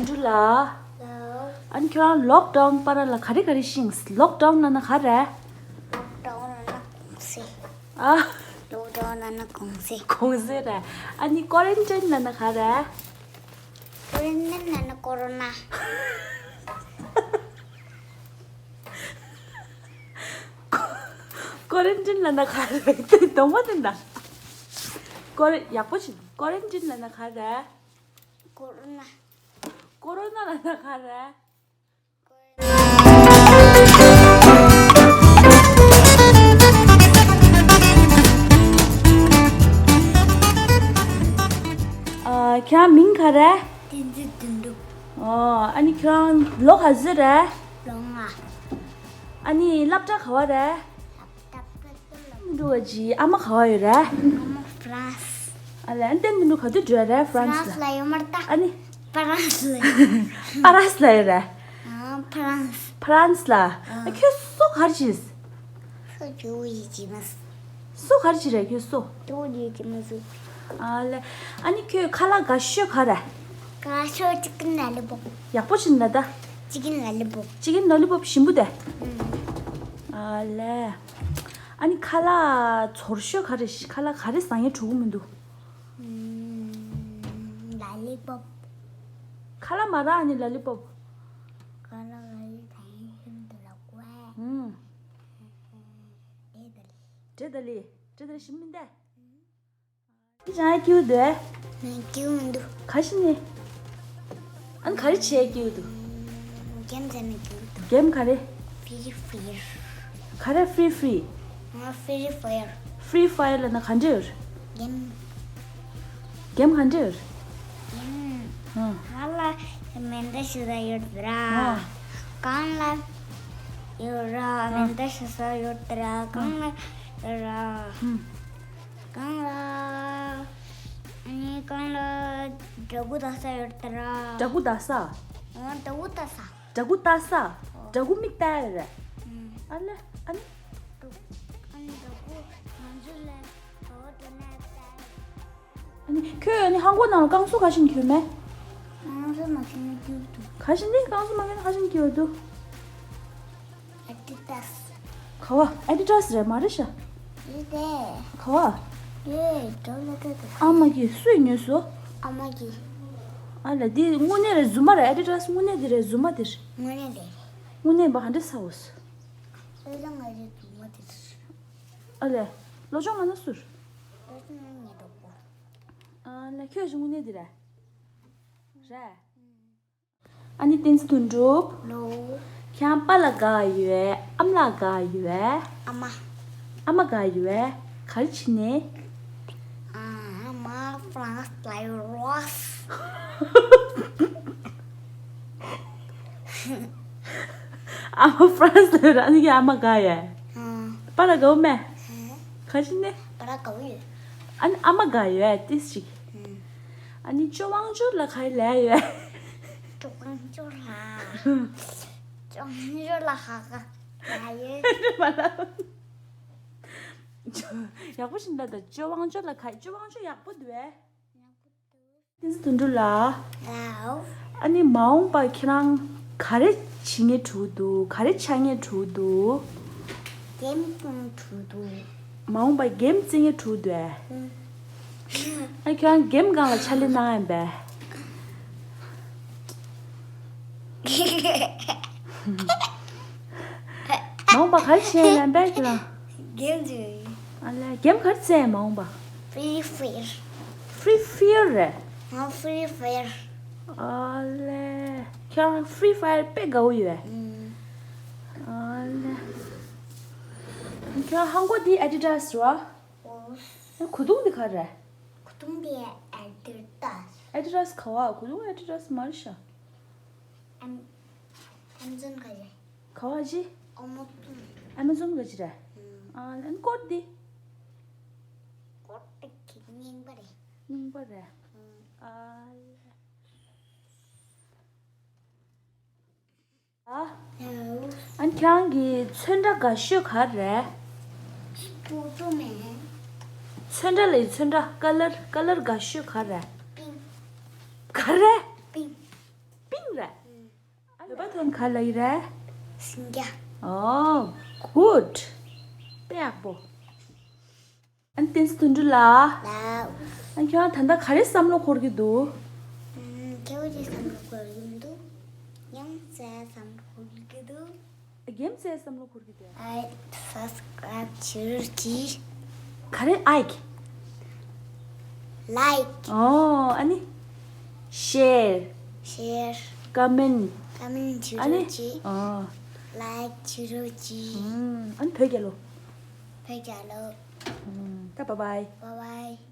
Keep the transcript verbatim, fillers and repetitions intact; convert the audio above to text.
འགྲུལ་ལ། ལའོ། ཨ་ནི་ཁྱོད་རང་ལོག་ཌའུན་བར་ལ་ག་རེ་ག་རེ་ཤེས། ལོག་ཌའུན་ལབ་ན་ག་རེ། ལོག་ཌའུན་ལབ་ན་གུང་སེང་། ཨ། ལོག་ཌའུན་ལབ་ན་གུང་སེང་། གུང་སེང་རེད། ཨ་ནི་ཀོ་རན་ཊིན་ལབ་ན་ག་རེ། ཀོ་རན་ཊིན་ལབ་ན་ཀོ་རོ་ན། ཀོ་རན་ཊིན་ལབ་ན་ག་རེ། དེ་གདོང་པ་དེ་འདྲ། ཀོ་རེ་ཡག་པོ་བྱེད། ཀོ་རན་ཊིན་ལབ་ན་ག་རེ། ཀོ་རོ་ན། ཀོ་རོ་ན་ལབ་ན་ག་རེ། ཨ། ཁྱེད་རང་མིང་ག་རེ། བསྟན་འཛིན་དོན་གྲུབ། ཨོ། ཨ་ནི་ཁྱེད་རང་ལོ་ག་ཚོད་རེད། ལོ་ལྔ། ཨ་ནི་སློབ་གྲྭ་ག་པར་རེད། སློབ་གྲྭ་དཔེ་སྟོན་ལ། འགྲོ་བ་ཅི། ཨ་མ་ག་པར་ཡོད་རེད། ཨ་མ་ཧྥ་རན་སི། ཨ་ལས། ཨ་ནི་བསྟན་འཛིན་དོན་གྲུབ་ག་དུས་འགྲོ་ཡ་རེད་ཧྥ་རན་སི་ཧྥ་རན་སི་ལ། ལ་ཡོད་མ་རེད་ད། ཨ་ནི། ཧྥ་རན་སི་ལ་ཡོད། ཧྥ་རན་སི་ལ་ཡོད་རེད། ཨ། ཧྥ་རན་སི། ཧྥ་རན་སི་ལ། ཨ། ཨ། ཁྱོད་སོ་ག་རེ་བྱེད། སོ་ཇོ་བོ་ཡི་ཇི་མ་སི། སོ་ག་རེ་བྱེད་རེད་ཁྱོད་སོ། ཇོ་བོ་ཡི་ཇི་མ་སི། ཨ་ལས། ཨ་ནི་ཁྱོད་ཁ་ལག་དགའ་ཤོས་ག་རེ། དགའ་ཤོས་ཅི་ཀིན་ལ་ལི་པོབ། ཡག་པོ་བྱེད་ན་ད། ཅི་ཀིན་ལ་ལི་པོབ། ཅི་ཀིན་ལ་ལི་པོབ་ཞིམ་པོ་དེ། ཨུམ། ཨ་ལས། ཨ་ནི་ཁ་ལག་ཚོར་ཤོས་ག་རེ། ཁ་ལག་ག་རེ་བཟང་ངན་འགྲོ་གི་མི་འདུག། ཨུམ། ལ་ལི་པོབ། ཁ་ལག་མ་རག་ཨ་ནི་ལ་ལི་པོབ། ཁ་ལག་ལ་ལི་བཟང་ངན་ཞིམ་དུ་ལ་ཀོ། ཨུམ། འབྲས་ཏ་ལི། འབྲས་ཏ་ལི། འབྲས་ཏ་ལི་ཞིམ་མིན་ཏེ། ཅང་ཨེ་སྐྱིད་པོ་འདུག་ཨེ། ང་སྐྱིད་པོ་མི་འདུག། ག་ཤི་ནི། ཨ་ནི་ག་རེ་བྱས་སྐྱིད་པོ་འདུག། གེམ་རྩེ་ན་སྐྱིད་པོ་འདུག། གེམ་ག་རེ། ཧྥི་རི་ཧྥི་ཡར། ག་རེ་ཧྥི་རི་ཧྥི་རི། ང་ཧྥི་རི་ཧྥི་ཡར། ཧྥི་རི་ཧྥི་ཡར་ལབ་ན་ག་འདྲ་ཡོད། གེམ། གེམ་ག་འདྲ་ཡོད། གེམ། ཧ། ང་ལ་མེ་མདའ་ཞིག་ཡོད་ར། ཧ། གང་ལ་ཡོད་ར། ཧ། མེ་མདའ་ཞིག་ཡོད་ར། གང་ལ་ཡོད་ར། ཧ། གང་ལ། ཨ་ནི་གང་ལ་འདྲ་སྐུ་ལྟ་ས་ཡོད་ད་ར། འདྲ་སྐུ་ལྟ་ས། འོ་འདྲ་སྐུ་ལྟ་ས། འདྲ་སྐུ་ལྟ་ས། འོ། འདྲ་སྐུ་མིག་ལྟ་ཡ་རེད། ཨུམ། ཨ་ལེ། ཨ་ནི། འདྲ་ཨ་ནི་འདྲ་སྐུ་ང་ཚོ་ལ་འདྲ་སྐུ་འདྲ་ན་ལྟ་ཡ། ཨ་ནི་ཁྱོད་ཨ་ནི་ཧང་གོ་ནང་ལ་རྐང་བཙུགས་ག་ཤིན་གྱོན་མེད། རྐང་བཙུགས་མ་གྱོན་ན་སྐྱིད་འདུག། ག་ཤིན་ནི་རྐང་བཙུགས་མ་གྱོན་ན་ག་ཤིན་སྐྱིད་འདུག། ཨེ་ཌི་ཌཱས། ག་བ། ཨེ་ཌི་ཌཱས་རེད་མ་རེད་ཤག། རེད་དེ། ག་བ། ཡོད་འགྲོ་ལ་ད་དུ། ཨ་མ་གིས་སུས་ཉོས་སོ། ཨ་མ་གིས། ཨ་ལ་འདི་དངོས་གནས་རེད་ཟུར་མ་རེད། ཨེ་ཌི་ཌཱས་དངོས་གནས་འདི་རེད་ཟུར་མ་འདི་རེད། དངོས་གནས་དེ་རེད། དངོས་གནས་པ་ག་འདྲ་ས་འོ་སོ། ཨེ་ལ་ང་རེད་ཟུར་མ་འདི་རེད། ཨ་ལས། བློ་སྦྱོང་ལ་ན་ཟུར། བློ་སྦྱོང་ལ་ཉེ་དོ་པོ། ཨ་ལས་ཁྱོད་ཀྱི་དངོས་གནས་འདི་རེད། རེད། ཨ་ནི་བསྟན་འཛིན་དོན་གྲུབ། ལོ། ཁྱེད་རང་པཱ་ལགས་དགའ་ཡོད། ཨ་མ་ལགས་དགའ་ཡོད། ཨ་མ། ཨ་མ་དགའ་ཡོད། ག་རེ་བྱེད་ནི། ཨ་མ་ཧྥ་རན་སི་ལ་ཡོད་རོགས། ཨ་མ་ཧྥ་རན་སི་ལ་ཡོད་ར། ཨ་ནི་ཁྱེད་ཨ་མ་དགའ་ཡོད། ཨ། པཱ་ལགས་དགའ་བོ་མེད། ཧེ། ག་རེ་བྱེད་ནི། པཱ་ལགས་དགའ་བོ་ཡོད། ཨ་ནི་ཨ་མ་དགའ་ཡོད་ཏིས་ཅིག། ཨ་ནི་ཅོ་ཝང་ཅོ་ལ་ག་རེ་ལབ་ཡོད། ཅོ་ཝང་ཅོ་ལ། ཅོ་ཝང་ཅོ་ལ་ཧ་ག་ལབ་ཡོད། མ་ལབ། ཅོ། ཡག་པོ་ཞིག་ལབ་དང་། ཅོ་ཝང་ཅོ་ལ་ག་ཅོ་ཝང་ཅོ་ཡག་པོ་འདུག་ཨེ། བསྟན་འཛིན་དོན་གྲུབ་ལགས། ལའོ། ཨ་ནི་མ་འོངས་པ་ཁྱེད་རང་ག་རེ་བྱེད་མཁན་འགྲོ་འདུག། ག་རེ་ཆགས་མཁན་འགྲོ་འདུག། གེམ་སྤོང་འགྲོ་འདུག། མ་འོངས་པ་གེམ་རྩེ་མཁན་འགྲོ་འདུག་ཨེ། ཨུམ། ཨ་ཁྱོད་རང་གེམ་སྒང་ལ་ཕྱག་ལས་གནང་ཡིན་པས། མ་འོངས་པ་ག་རེ་བྱེད་ཡིན་པས་ཁྱོད་རང་། གེམ་རྩེ་ཡིན། ཨ་ལས་གེམ་ག་རེ་རྩེ་ཡིན་མ་འོངས་པ། ཧྥི་རི་ཧྥི་ཡར། ཧྥི་རི་ཧྥི་ཡར་རེད། ང་ཧྥི་རི་ཧྥི་ཡར། ཨ་ལས། ཁྱེད་རང་ཧྥི་རི་ཧྥི་ཡར་དཔེ་དགའ་བོ་ཡོད། ཨུམ། ཨ་ལས། ཁྱེད་རང་ཧང་གོ་འདི་ཨེ་ཌི་ཌཱས་རེད་བ། ཨོ། ཨ་གོས་ཐུང་འདི་ག་རེ། གོས་ཐུང་འདི་ཨེ་ཌི་ཌཱས། ཨེ་ཌི་ཌཱས་ག་བ། གོས་ཐུང་ཨེ་ཌི་ཌཱས་མ་རེད་ཤག། ཨེམ། ཨེམ་ཛོན་ག་རེ། ག་བ་ཅི། ཨོ་མོ་ཐུང་། ཨེ་མ་ཛོན་ག་ཅི་རེད། ཨུམ། ཨ་ལན་ཀོཊ་འདི། ཀོཊ་འདི་རྙིང་པ་རེད། རྙིང་པ་རེད། ཨུམ། ཨ་ལ། ཨ། ཨ་ཁྱེད་རང་གི་ཚོན་ཁྲ་དགའ་ཤོས་ག་རེ། ཀྲུ་ཀྲུ་མེན། ཚོན་ཁྲ་ལ་ཡི་ཚོན་ཁྲ་ཀ་ལར་ཀ་ལར་དགའ་ཤོས་ག་རེ། པིང་། ག་རེ། པིང་། པིང་། བོད་པ་དོན་ག་ལ་ཡི་རེད། སིང་རྒྱ། ཨོ། གུཌ། དཔེ་ཡག་པོ། ཨན་བསྟན་འཛིན་དོན་གྲུབ་ལགས། ལགས། ཨན་ཁྱོད་ད་ལྟ་ག་རེ་བསམ་བློ་འཁོར་གྱི་འདུག་ཨམ། སྐྱེ་བོ་ཅིག་བསམ་བློ་འཁོར་གྱི་འདུག་ཉམས་ཚད་བསམ་བློ་འཁོར་གྱི་འདུག་རྒན་ཚེ་བསམ་བློ་འཁོར་གྱི་འདུག་ཨའི་སབ་སི་ཀ་རེབ་བྱེད་རོགས་གྱིས། ག་རེ་ཨའི། ལའིཀ་ཨོ་ཨ་ནི། ཤེར། ཤེར། ཀ་མེན། ཀ་མེན་བྱེད་ཨ་ནི། རོགས་གྱིས། ཨོ། ལའིཀ་བྱེད་རོགས་གྱིས། ཨམ། ཨ་ནི་བོད་རྒྱལ་ལོ། བོད་རྒྱལ་ལོ། ཨམ། ད་བཱའི་བཱའི། བཱའི་བཱའི།